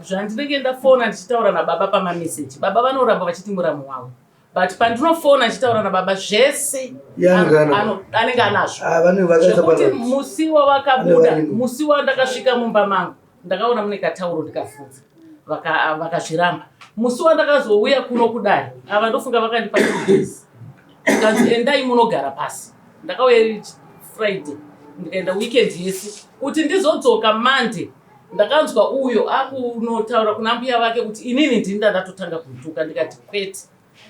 Zvandinenge ndafona ndichitaura nababa pamameseji, baba vanoramba vachiti muramu wavo. But pandinofona ndichitaura nababa zvese anenge anazvo. Ah, Zvekuti musi wavakabuda, musi wandakasvika mumba mangu, ndakaona mune katauro ndikavhunza. Vakazviramba. Musi wandakazouya kuno kudare, ava ndofunga vakandipa 2 days. Ndikanzi endai munogara pasi. Ndakauya iri Friday ndikaenda weekend yese kuti ndizodzoka Monday. Ndakanzwa uyo akunotaura kuna mbuya vake kuti inini ndini ndandatotanga kumutuka, ndikati kwete.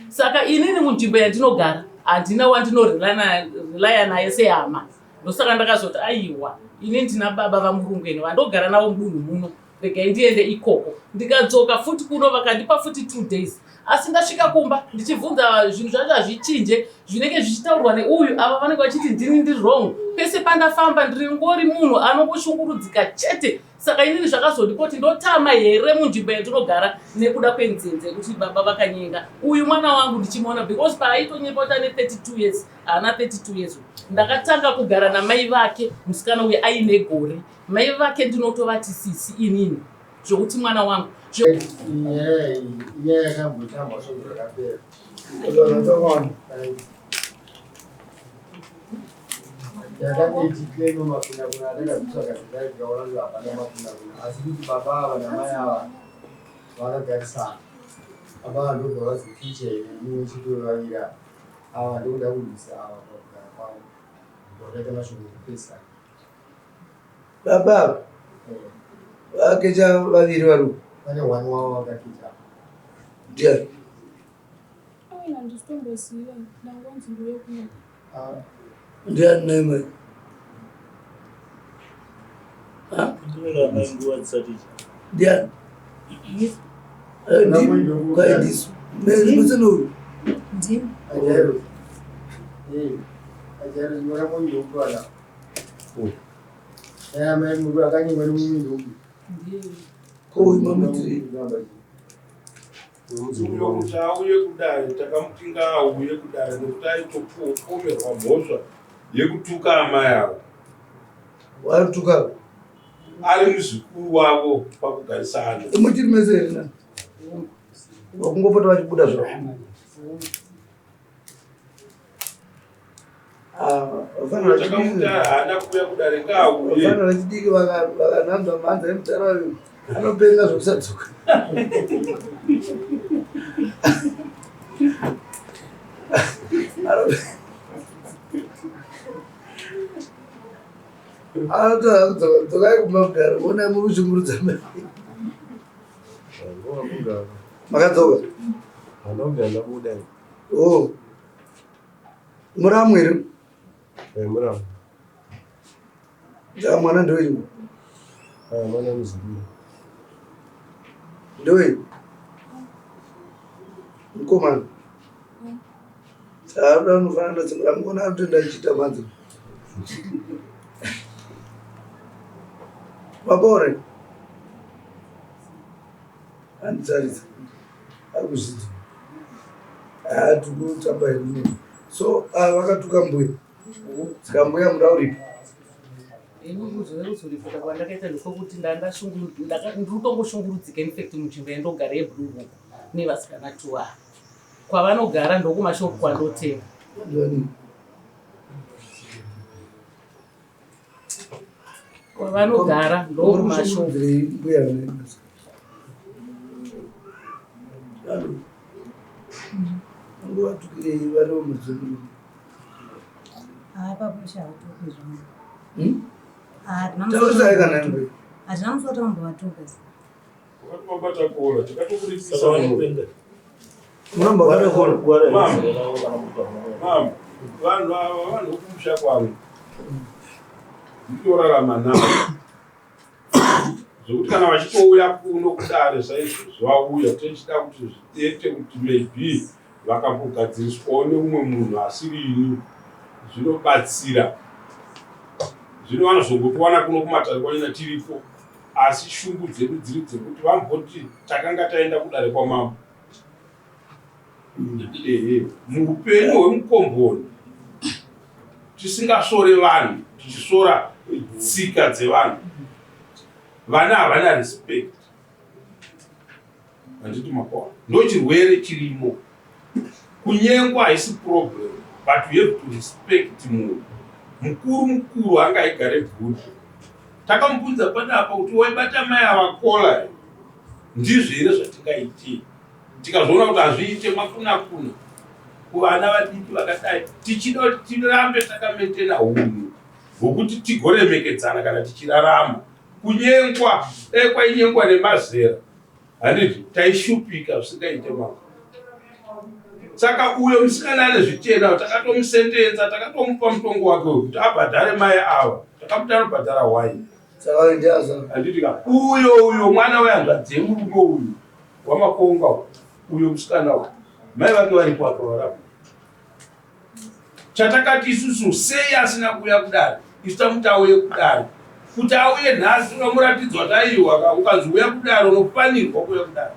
Saka inini munzvimbo yandinogara handina wandinorelaya naye sehama, ndosaka ndakazoti aiwa ini ndina baba vaMurungweni vandogara navo mudunhu muno, regai ndiende ikoko. Ndikadzoka futi kuno vakandipa futi 2 days, asi ndasvika kumba ndichibvunza zvinhu zvacho hazvichinje, zvinenge zvichitaurwa neuyu, ava vanenge vachiti ndini ndiri wrong. Pese pandafamba ndiri ngori munhu anongoshungurudzika chete. Saka inini zvakazondipa kuti ndotama here munzvimbo yandinogara nekuda kwenzenze yekuti baba vakanyenga uyu mwana wangu ndichimuona, because paaitonyepa kuti ane 32 years, haana 32 years. Ndakatanga kugara namai vake, musikana uyu aine gore, mai vake ndinotovati sisi inini, zvokuti mwana wangu Inyaya iyi inyaya yakambotambwa svondo rakapera. Yakange ichiclaima makunakuna atakabviswa kare tikaona kuti hapana makunakuna, asi kuti baba ava namai ava vakagarisana. Baba ava ndobva vazokicha mumwe chitovavira ava ndokuda kurwisa ava pakugara kwavo, vakaita mashoko ekupesana. Baba ava vakecha vaviri vari pane one wavo vakakecha. Ndiani? Aina ndisitomboziva, ndangonzi ndiuye kuno. Ndiani naye mai? Ndiani? Ndiani? Ndiani? Ndimi. Ajairo. Eh, Ajairo nyora moyo wokwana. Eh, mai muru akanyimwa nemumwe ndoku. Ko uyu mamuitiri? Uyo kuti auye kudare takamuti ngaauye kudare nekuti aitopomerwa mhosva yekutuka amai avo. Varikutuka ari muzukuru wavo pakugarisana. Muchiri mese here na? Vakungopota vachibuda zvavo. Haana kuuya kudare ngaauye. Vafana vechidiki vakananzva mhanza yemudhara uyu anopenga zvekusadzoka. Anotoa dzokai kumba mudhara, onai muri kushungurudza mai. Makadzoka? Handobva ndabuda. Oh. Muramu here? Eh, muramu. Ja, mwana ndewenyu? Ah, mwana muzukuru. Ndewenyu? Mukomana. Saka unofanira ndotsekura muona anotoenda achiita mhanza. Mapore. Anditaridza. Ari kuzvidzwa. Ah, tikutamba hedu. So, ah, vakatuka mbuya. Saka mbuya muda uripo. Ini kuzouya kuzoripota kwandakaita ndekwekuti ndiri kutongoshungurudzika in fact munzvimbo yandogara yeBlue Rock nevasikana two ava. Kwavanogara ndokumashop kwandotenga. Ndiani? Kwavanogara ndokumashop. Mbuya vane. Alo. Ungovatukirei vari mudzimbu. Ah, papo chautuki zvangu. Hmm? Taurisai kana mbuya. Hazvina musi watombovatuka. Wakatobata kora, takatokuripisa munhu. Muramba wakakora. Mama, mama, vanhu ava vanhu vokumusha kwangu. Nditorarama navo. Zvekuti kana vachitouya kuno kudare saizvozvo vauya tichida kuti zviite kuti maybe vakambogadziriswawo neumwe munhu asiri ini zvinobatsira. Zvino vanozongotiwana kuno kumatare kwanyina tiripo asi shungu dzedu dziri dzekuti vamboti takanga taenda kudare kwamambo. Ehe, muupenyu hwemukomboni tisingasvore vanhu, tichisvora tsika dzevanhu. Vana havana respect. Handiti makona ndochirwere chirimo. Kunyengwa haisi problem but you have to respect munhu mukuru. Mukuru anga aigare bvudzi. Takamubvunza panapa kuti waibata mai ava kola ndizvo here zvatingaitei? Tikazviona kuti hazviite makuna kuna kuvana vadiki vakadai, tichida kuti tirambe takametena hunhu hwekuti tigoremekedzana kana tichirarama. Kunyengwa dai kwainyengwa nemazera, handiti taishupika zvisingaite mako. Saka uyo musikana ane zvitenda takatomusentenza, takatomupa mutongo wake wekuti abhadhare mai ava, takamuti anobhadhara hwai. Handiti ka uyo uyo mwana wehanzvadzi yemurume uyu wamakonga uyo musikana uyu mai vake varipo apa varapo. Chatakati isusu sei asina kuuya kudare, isu tamuti auye kudare. Kuti auye nhasi unomuratidzwa kuti aiwa, ukanzi uya kudare unofanirwa kuuya kudare.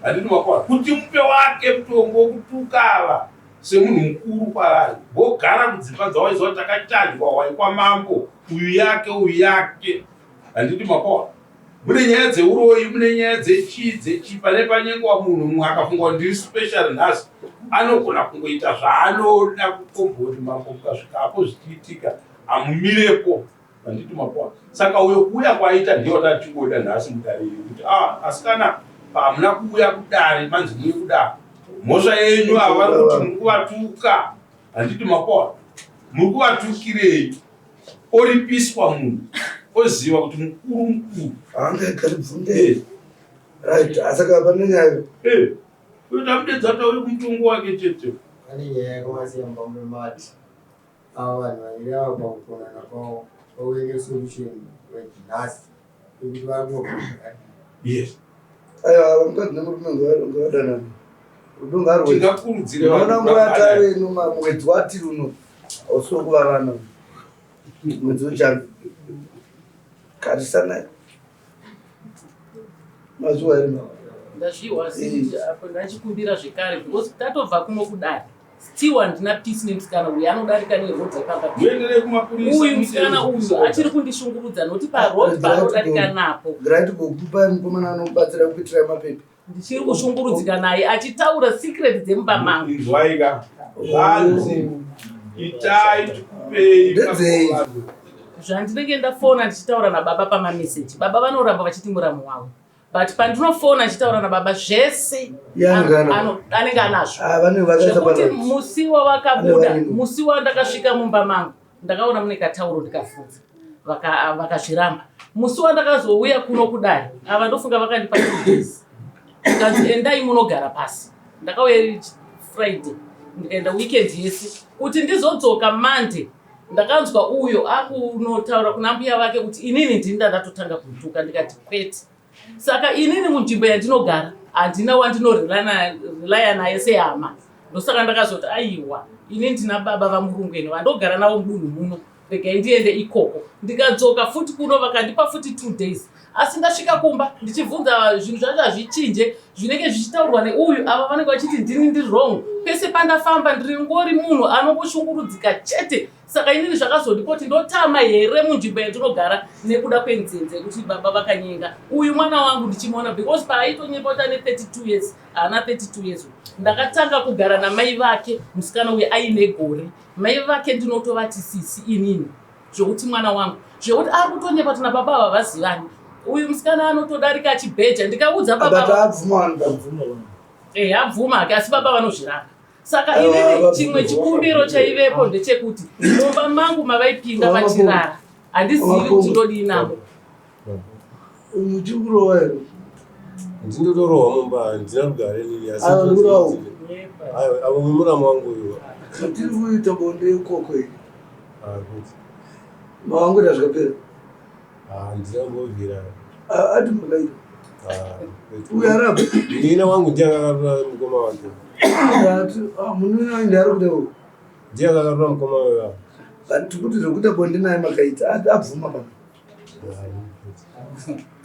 Handiti makona kuti mupe wake mutongo wekutuka ava semunhu mukuru kwavari, vogara kudzimba dzavo izuva takachanjwa hwai kwamambo, uyu yake uyu yake. Handiti makona mune nyaya dzeuroyi, mune nyaya dzechii dzechii, pane panyengwa munhu mumwe akafunga kuti ndiri special nhasi anogona kungoita zvaanoda kukomboti mambo mukasvikapo zvichiitika hamumirepo. Handiti makona saka uyo kuuya kwaita ndiye watatingoda nhasi mudare iri kuti ah asikana pahamuna kuuya kudare manzi muye kudare mhosva yenyu ava vari kuti muri kuvatuka. Handiti makona muri kuvatukirei? Oripiswa munhu oziva kuti mukuru mukuru haangaigari bvunde. Right, asaka pane nyaya uyo tamudedza tauri kumutongo wake chete. Pane nyaya yakawasiya mumba memati ava vanhu vaviri ava pakukonana kwavo vauye nesolution like nhasi yekuti vakungobhadhara. Yes. Aiwa, mukadzi nemurume ngavadanane, rudo ngarwe. Tingakurudzire vanhu unoona nguva kudanana. yatave ino mwedzi watiri uno hausi wekuvavana, mwedzi wechando karisanai mazuva ere? Ndazvihwa asi apo ndachikumbira zvekare because tatobva kuno kudare still handina peace nemusikana uyu anodarika neroad yepamba. Muenderei kumapurisa. Uyu musikana uyu achiri kundishungurudza nokuti paroad paanodarika napo. Right, kukupai mukomana anobatsira kuitirai mapepa. Ndichiri kushungurudzika naye achitaura secret dzemumba mangu. Inzwaika zvanzi itai tikupei. Ndedzei? Zvandinenge ndafona ndichitaura nababa pamameseji, baba vanoramba vachiti muramu wavo, but pandinofona ndichitaura nababa zvese Iye anenge anazvo. Anenge anazvo. Ah, vanenge vakaisa zvekuti pano. Musi wavakabuda, Ane musi wandakasvika mumba mangu ndakaona mune katauro ndikabvunza, vakazviramba. Musi wandakazouya kuno kudare ava ndofunga vakandipa 2 days, ndikanzi endai munogara pasi. Ndakauya iri Friday, ndikaenda weekend yese kuti ndizodzoka Monday. Ndakanzwa uyo akunotaura kuna mbuya vake kuti inini ndini ndandatotanga kutuka. Ndikati kwete. Saka inini munzvimbo yandinogara handina wandinorelaya naye sehama, ndosaka ndakazoti aiwa, ini ndina baba vamurungweni vandogara navo mudunhu muno, regai ndiende ikoko. Ndikadzoka futi kuno vakandipa futi 2 days, asi ndasvika kumba ndichibvunza zvinhu zvacho hazvichinje, zvinenge zvichitaurwa neuyu. Ava vanenge vachiti ndini ndiri wrong pese pandafamba, ndiri ngori munhu anongoshungurudzika chete. Saka inini zvakazondipa kuti ndotama here munzvimbo yandinogara nekuda kwenzenze yekuti baba vakanyenga uyu mwana wangu ndichimuona, because paaitonyepa kuti ane 32 years, haana 32 years. Ndakatanga kugara namai vake musikana uyu aine gore. Mai vake ndinotovati sisi inini, zvokuti mwana wangu, zvekuti ari kutonyepa kuti nababa ava vazivani. Uyu musikana anotodarika achibheja, ndikaudza baba. But abvuma, vanhu abvuma. Abvuma hake, asi baba vanozviramba. Saka Aiwa, inini vabvuma. chimwe chikumbiro chaivepo ndechekuti mumba mangu mavaipinda vachirara handizivi kuti ndodii navo. Muchiri kurova here? Ndinotorohwa mumba, handina rugare nini asi. Aiwa, ndikurawo. Aiwa, avo mumuramu wangu uyu. Tiri kuita bonde ikoko iyi. Ah, kuti Mawangoita zvikapera. Ah, handina kumbobvira. Ah, ati makaita. Ah, kwete. Uyu arabha. Munin'ina wangu ndiye akakarura mukoma wake. Ati munhu ndi ari kuda uyu. Ndiye akakarura mukoma wake. But tikuti zvekuita bonde naye makaita, ati abvuma baba.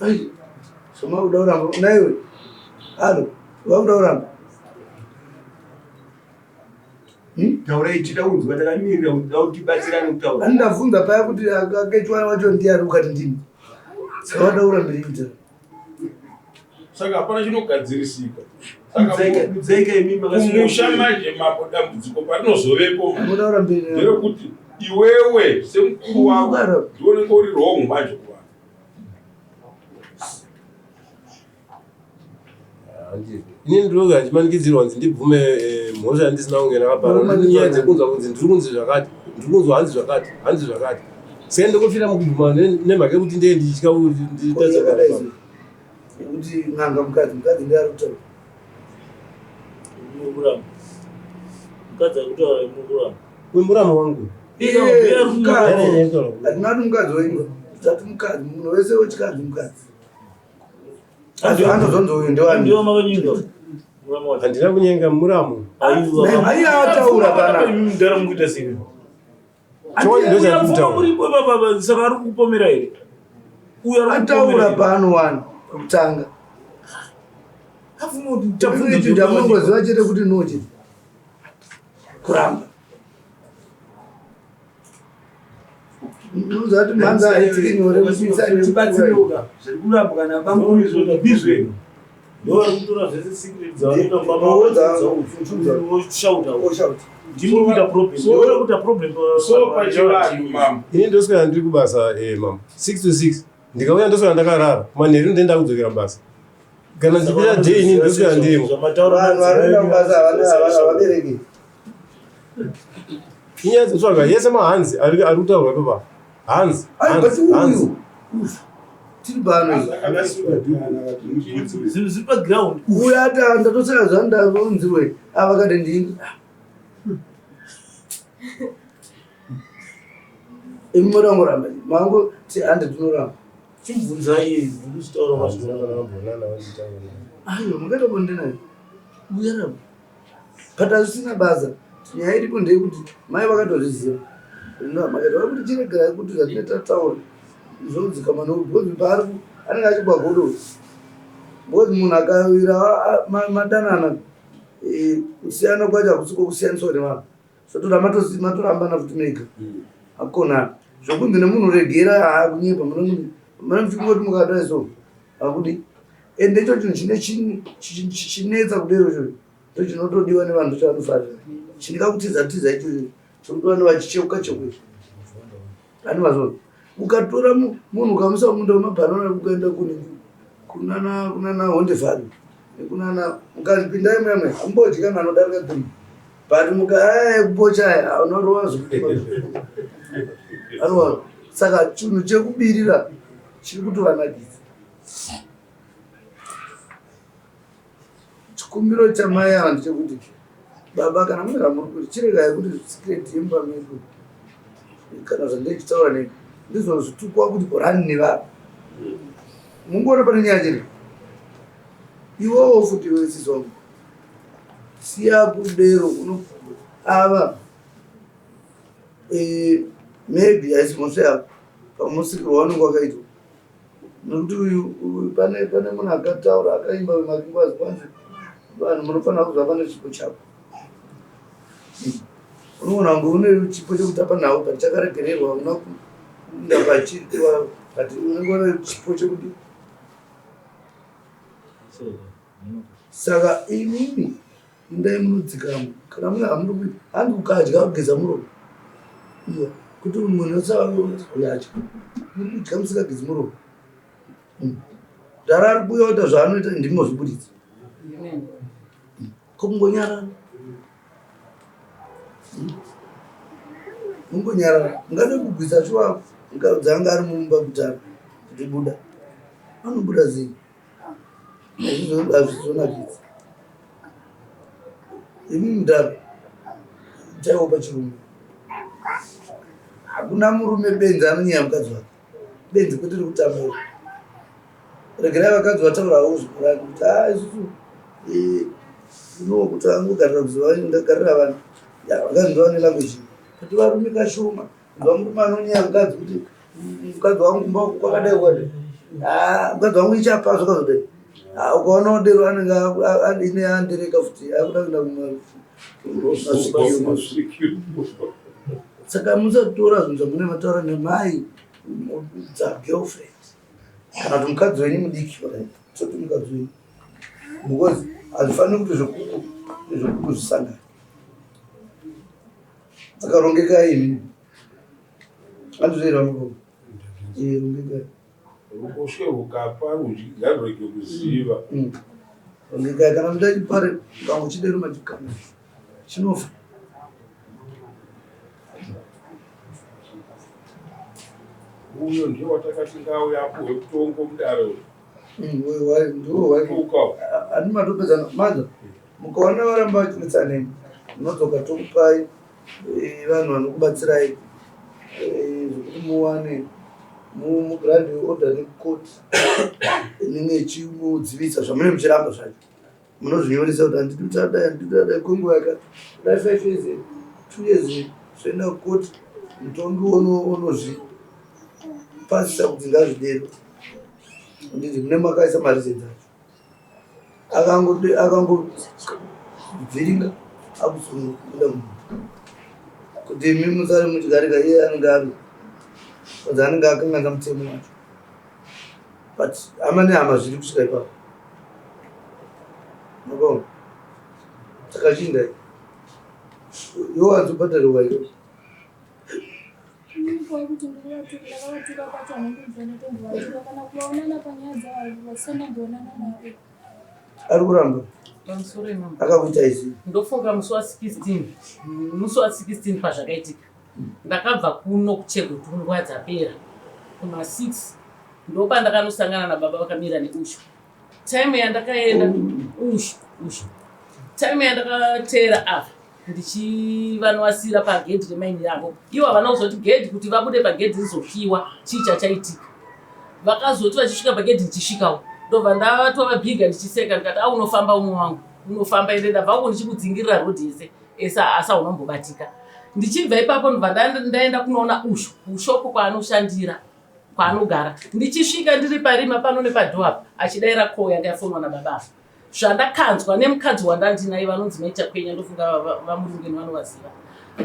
Ai, zvamakuda kuramba naiwe, alo, vakuda kuramba. Taurai, tida kunzwa, takamirira kuda kuti tibatsirane kutaura. Ani ndabvunza paya kuti akechwa wacho ndiani, ukati ndini, saka vada kurambira kuita. Saka hapana chinogadzirisika. Saka kumusha manje mambo dambudziko parinozovepo nderekuti iwewe semukuru wako ndiwe unenge uri wrong manje kuvanhu. Ini ndinoga ndimanikidzirwa kunzi ndibvume eh, mhosva yandisina kunge ndakapara. Nyaya dzekunzwa kunzi ndiri kunzi zvakati, ndiri kunzwa hanzi zvakati, hanzi zvakati. Saka ndokufira mukubvuma nemhaka yekuti ndee ndichitya kuti nditadze kufa. Nekuti n'anga mukadzi, mukadzi ndiye ari kutaura. Muramo. Mukadzi ari kutaura muramo. Muramo wangu. Hatina kuti mukadzi wenyu, tati mukadzi, munhu wese wechikadzi mukadzi. Anozonzi uyu ndiwani? Ndiwo makanyenga. Muramo wacho. Handina kunyenga muramo. Aiwa. Aiwa ataura pana. Mudhara mukuita sei? Chokwadi ndo chandiri kutaura. Uripo baba saka ari kupomera here? Uyo ari Ataura pano wani kutanga. Ndamunongoziva chete kuti no chete. Kuramba. Unoziva kuti mhanza haitiki nyore tibatsirewoka zviri kurambwa nabamukuru izvo ndizve. Ndovari kutora zvese secret dzavanoita mumba mavo ndimo kuita problem ndovari kuita problem So pachivanhu mambo. Ini ndoswera ndiri kubasa eh, mambo 6 to 6 ndikauya ndoswera ndakarara manheru ndoenda kudzokera kubasa kana ndichipinda day ini ndoswera ndirimo. Vanhu vanoenda kubasa havabereki. Inyaya dzekutsvaga yese mahanzi ari ari kutaurwa ipapa hanzi hanzi hanzi. Tiri pano. Zvinhu zviri paground. Uyo ati ndatoseka zvandaunzirwe ava kati ndini. Imi moda kungoramba mangu ti hande tinoramba. Chimubvunzai iye ndikuchitaura wacho. Aiwa makaita bonde naye. Uyaramba. But hazvisina basa. Nyaya iripo ndeyekuti mai vakatozviziva. Makaita kuti chiregerai kuti zvatinenge tataura zvodzikama nokuti because paari anenge achigwa godo. Because munhu akawira madanana eh, kusiyana kwacho hakusi kwokusiyaniswa nevanhu. Zvotoda matorambana futi mega. Hakuna zvokunzi nemunhu regera haakunyepa mune muchingoti mukadai so hakudi. Ende icho chinhu chine chinetsa kudero ichocho ndochinotodiwa nevanhu chavanofarira chinikakutiza tiza ichocho chokuti vanhu vachicheuka cheuka icho ani mazona ukatora munhu ukamusa munda wemabhanana ukaenda kunana kunana honde valley nekunana mukapinda imwe imwe hamumbodyi kana anodarika three but mukaaya ekupocha aya unorova zvekuti anowa saka chinhu chekubirira chiri kutovanakidza. Chikumbiro chamai ava ndechekuti baba kana mune zvamuri kuti chiregai kuti secret yemumba medu kana zvandechitaura nei ndizvo zvitukwa kuti run nevanhu mungoona pane nyaya chete iwowo futi iwe sisi wangu siya kudero uno ava eh, maybe haisi mhosva yako pamusikirwo waunenge wakaitwa Nekuti uyu uyu pane pane munhu akataura akaimba makingwazi kwanzi vanhu munofanira kuziva pane chipo chako. Unoona kunge une chipo chekutapa nhau but chakaregererwa una kuenda pachiri but unenge une chipo chekuti saka imimi Endai munodzikama kana mune hamuri kuita handi ukadya kugeza muromo iya kuti munhu wese uyadya muri kudya musingagezi muromo dhara ari kuuya kuita zvaanoita ndimi mozviburitsa ko kungonyarara mungonyarara ungade kugwisa shuwa mukadzi anga ari mumba kutara kuti buda anobuda sei Hazvizonakidza. Imi mudhara chaiwo pachirume. Hakuna murume benzi anonyeya mukadzi wake. Benzi kwete rekutamba iri. Regerai vakadzi vataura havo zvikurani kuti haa isusu eh, unowo kuti angogarira kuziva ndagarira vana. Ya vakadzi ndovane language. But varume kashoma. Murume anonyeya mukadzi kuti mukadzi wangu kumba uku kwakadai kwakadai. Ah, mukadzi wangu ichapa zvakazodai. Ah, ukaona odero anenge ine andereka futi akuda kuenda kumasvikiro. Saka musatora zvinhu zvamune mataura nemai dza girlfriend kana kuti mukadzi wenyu mudiki wakadai. Toti mukadzi wenyu. Because hazvifaniri kuti zvekuku nezvekuku zvisangane. Saka rongekai imi. Andizvoira mukoma. Eh, rongekai. Ruboshwe rukapa rudyi ngarurege kuziva. Rongekai kana muda chipare ukangochidero machikana. Chinofa. Uyo ndiye watakati ngauye apuhwe mutongo mudare uyu. Ani matopedzana maza mukaona varamba vachinetsa nemi munodzoka tokupai eh, vanhu vanokubatsirai eh, zvekuti muwane mugrand order nekukoti inenge ichimudzivisa zvamunenge muchiramba zvacho munozvinyoresa kuti handidi kuti adai handidi kuti adai kwenguva yakati kudai five years 2 years zvoenda kukoti mutongi onozvipasisa kuti ngazvidero handiti mune makaisa mareasons acho akangovhiringa akusunga munhu kuti imi musare muchigarika iye anenge ari kuti anenge akanganisa mutemo wacho but hama nehama zviri kusvika ipapo makaona saka chinda iwe wanzobhadharirwa iyo Kuti ndakavatuka kwacho handibva ndatombovatuka kana kuvaonana panyaya dzavo vasina ndamboonana navo. Ari kuramba Pamusoro imambo. Akakuita izvi. Ndofunga musi wa 16 musi wa 16 pazvakaitika ndakabva kuno kuchegutu nguva dzapera kuma 6 ndopandakanosangana nababa vakamira neushu time yandakaenda ushu ushu time yandakateera apa ndichivanovasira pagedhi remaini yavo ivo havana kuzoti gedhi kuti vabude pagedhi rizokiwa chii chachaitika vakazoti vachisvika pagedhi ndichisvikawo ndobva ndatovabhiga ndichiseka ndikati a unofamba umwe wangu unofamba ende ndabva uko ndichikudzingirira rodhi yese ese asa unombobatika ndichibva ipapo ndobva ndaenda kunoona ushu kushoko kwaanoshandira kwaanogara ndichisvika ndiri parima pano nepadho apa achidaira koo yanga yafonwa nababa apa zvandakanzwa nemukadzi wandandinaye vanonzi mai Chakwenya ndofunga vaMurungeni vanovaziva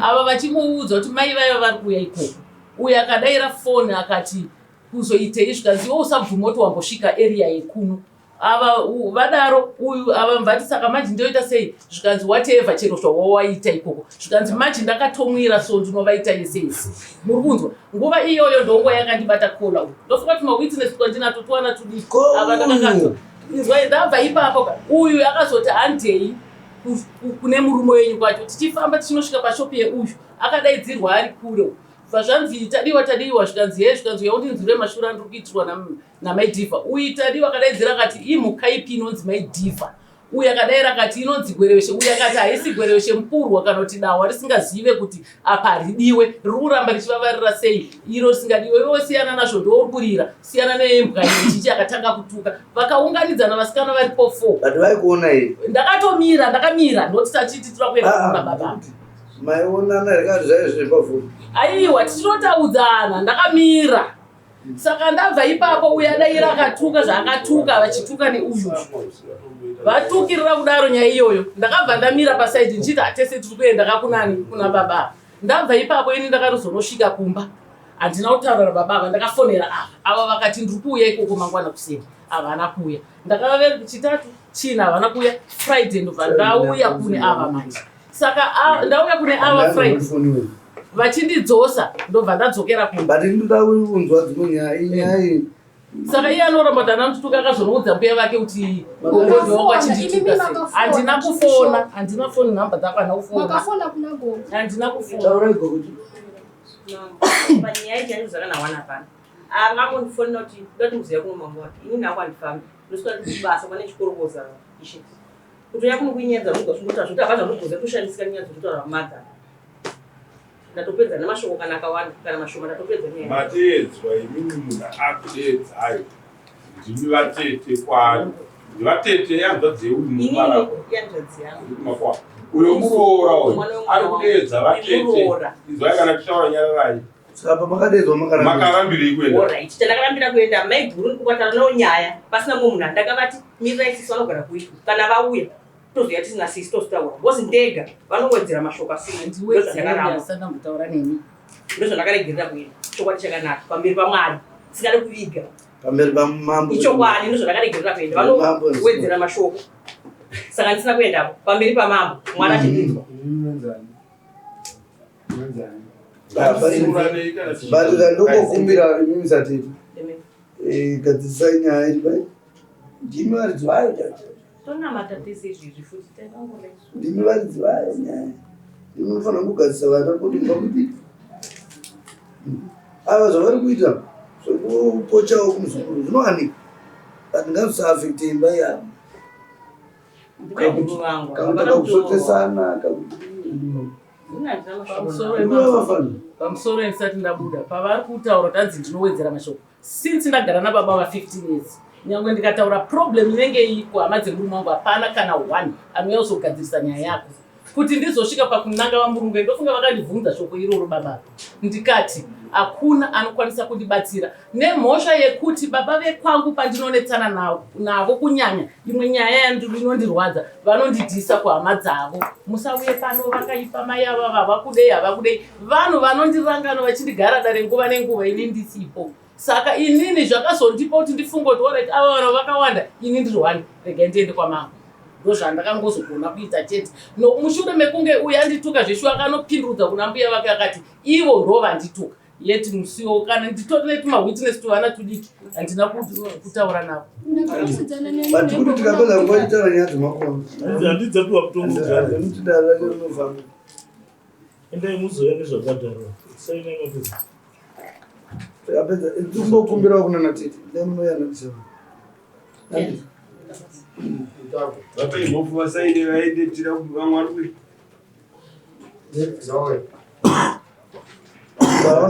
ava vachimuudza kuti mai vaiva vari kuuya ikoko uyo akadaira foni akati kuzoitei zvikanzi iwe usabvuma kuti wambosvika area yekuno ava vadaro uyu ava mvati saka manje ndoita sei zvikanzi whatever chero zvawawaita ikoko zvikanzi manje ndakatomwira so ndinovaita yese yese muri kunzwa nguva iyoyo ndonguva yakandibata kola uyu ndofunga kuti mawitness twandinato twana tudiki ava ndakakanzwa inzwa ndabva ipapo ka uyu akazoti handei kune murume wenyu kwacho tichifamba tichinosvika pashopu yeuyu akadaidzirwa ari kure bva zvanzi tadiwa tadiwa zvikanzi he zvikanzi uya undinzwire mashura andiri kuitirwa namaidhivha uyu tadiwa akadaidzira akati imhuka ipi inonzi maidhivha uyu akadaira akati inonzi gwereweshe uyu akati haisi gwereweshe mupurwa kana kuti dahwa risingazive kuti apa haridiwe riri kuramba richivavarira sei iro risingadiwe iwe siyana nazvo ndouri kurira siyana neimbwa chichi akatanga kutuka vakaunganidzana vasikana varipo four but vaikuona here ndakatomira ndakamira noti tachiti tira kuenda kuna baba maionana here kana zvaive zvepafoni aiwa tichitotaudzana ndakamira saka ndabva ipapo uyo adaira akatuka zvaakatuka vachituka neuyu vatukirira kudaro nyaya iyoyo ndakabva ndamira pasaidi ndichiti hatese tiri kuenda kakunani kuna baba ndabva ipapo ini ndakatozonosvika kumba handina kutaura nababa ava ndakafonera ava ava vakati ndiri kuuya ikoko mangwana kuseni havana kuuya ndakave chitatu china havana kuuya friday ndobva ndauya kune ava manje saka ndauya kune ava friday vachindidzosa ndobva ndadzokera kumba but ndinoda kunzwa dzimwe nyaya inyaya iyi saka iye anoramba kuti anandituka akazonoudza mbuya vake kuti gogo wangu achindituka sei handina kufona handina foni nhamba dzako handina kufona makafona kuna gogo handina kufona taurai gogo panyaya ichi andizvaka nawana pano angangondifonera kuti ndoda kuti muziya kuno mambo wake ini nako handifambi ndosvika kubasa kwane chikorokoza ishe Kutoya kuno kuinyaya dzanogwa zvinotaura zvekuti hapana zvanogoza toshandisika nyaya dzekutaura mother. Ndatopedza nemashoko kana akawanda kana mashoma ndatopedza nyaya. Mateedzwa imimi munhu akudeedzai ndimi vatete kwaari ndivatete yanzvadzi yeuyu murume yanzvadzi yangu uyo muroora uyo ari kudeedza vatete inzwai kana tichitaura nyararai Saka makadeedzwa makarambira. Makarambirei kuenda? Alright, chandakaramira kuenda maiguru ndikukatara nawo nyaya pasina mumwe munhu andakavati mirirai sisi vanogara kuitwa kana vauya tozoya tisina sisi tozotaura because ndega vanowedzera mashoko asina Ndiwedzera ndambotaura nemi. Ndozvandakaregerera kuenda chokwadi chakanaka pamberi paMwari singade kuviga Pamberi pamambo. Ichokwadi ndozvandakaregerera kuenda vanowedzera mashoko. Saka ndisina kuendapo pamberi pamambo mwana achipinzwa. But ndokukumbira imi musatete. Gadzirisai nyaya iri pai. Ndimi varidzi vayo chacho. Tonamata tese izvizvi futi taitangoraisu. Ndimi varidzi vayo nyaya. Ndimi munofanira kugadzirisa vana kuti mba kuti ava zvavari kuita zvekupochawo kumuzukuru zvinowanikwa. But ngazvisaafekte imba yavo. Ndivaibu vangu. Kakuti kakusvotesana kakuti. Pamusoro ndisati ndabuda pavari kutaura kuti hanzi ndinowedzera mashoko since ndagara nababa va 15 years, nyange ndikataura problem inenge iko hama dzemurume wangu, hapana kana one anouya kuzogadzirisa nyaya yako kuti ndizosvika pakunanga vamurume. Ndofunga vakandibvunza shoko iroro baba, ndikati hakuna anokwanisa kundibatsira nemhosva yekuti baba vekwangu pandinonetsana navo, kunyanya imwe nyaya inondirwadza, vanondidhisa kuhama dzavo: "Musauye pano, vakaipa mai ava, havakudei, havakudei." Vanhu vanondirangano vachindigara dare nguva nenguva ini ndisipo. Saka inini zvakazondipa kuti ndifunge kuti alright, ava vanhu vakawanda, ini ndiri one, regai ndiende kwamambo. Ndozvandakangozogona kuita chete. No, mushure mekunge uyu andituka zveshuwa, akanopindurudza kuna mbuya vake akati ivo ndo vandituka, yeti musiwo kana nditori netumawitness tuvana tudiki, handina kutaura navo. But kuti tikapedza nguva tichitaura nyaya dzemakono. Handidzapiwa mutongo. Kuti dare racho rinofamba. Endai muzouya nezvakadharo, sainai mapedza. Tikapedza tikumbokumbirawo kuna natete ndemunoya natisema. Vapai mhofu vasaine vaende, tira vamwe vari Zoe. Vaona.